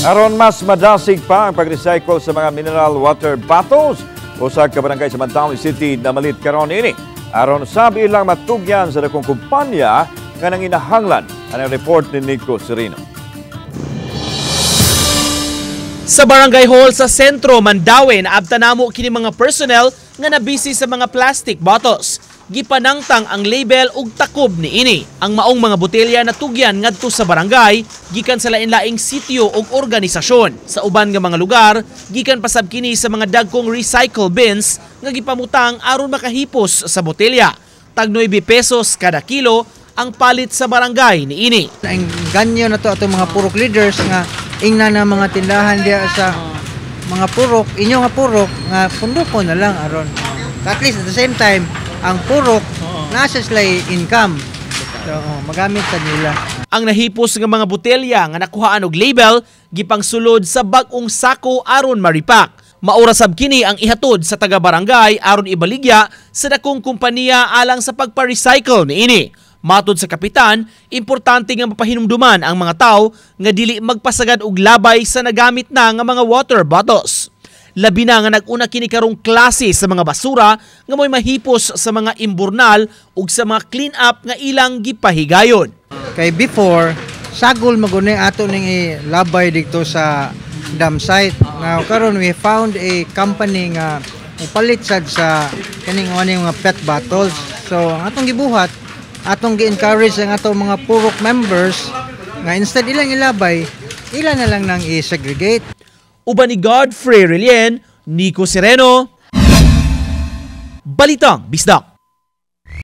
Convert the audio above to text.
Aron mas madasig pa ang pag-recycle sa mga mineral water bottles, usa ka barangay sa Mandaue City namalit karon ini. Aron sab ilang matugyan sa dakong kumpanya nga nanginahanglan. Ang report ni Nico Sereno. Sa barangay hall sa sentro Mandaue, naabta namo kini mga personnel nga nabisi sa mga plastic bottles. Gipanangtang ang label ug takob niini. Ang maong mga botelya natugyan ngadto sa barangay gikan sa lain-laing sitio ug organisasyon. Sa uban nga mga lugar, gikan pasab kini sa mga dagkong recycle bins nga gipamutang aron makahipos sa botelya. Tag 9 pesos kada kilo ang palit sa barangay niini. Ang ganyo na to atong mga purok leaders nga ingna na mga tindahan diya sa mga purok, inyo nga purok nga pundo na lang aron. At least at the same time, ang purok nasa sila income. So, oh, magamit sa nila. Ang nahipos nga mga botelya nga nakuhaan og label gipangsulod sa bag-ong sako aron maripak. Maura sab kini ang ihatod sa taga-barangay aron ibaligya sa dakong kompanya alang sa pagpa-recycle niini. Matod sa kapitan, importante nga mapahinumduman ang mga tao nga dili magpasagad og labay sa nagamit na nga mga water bottles. Labi na nga nag-una kini karong klase sa mga basura nga mo'y mahipos sa mga imburnal ug sa mga clean up nga ilang gipahigayon. Kay before, sagol maguni ato ning ilabay dito sa dump site. Now karon we found a company nga upalit sad sa kaning mga PET bottles. So ang atong gibuhat, atong gi-encourage ang atong mga purok members nga instead ilang ilabay, ila na lang nang i-segregate. Uban ni Godfrey Relien, Nico Sereno, Balitang Bisdak.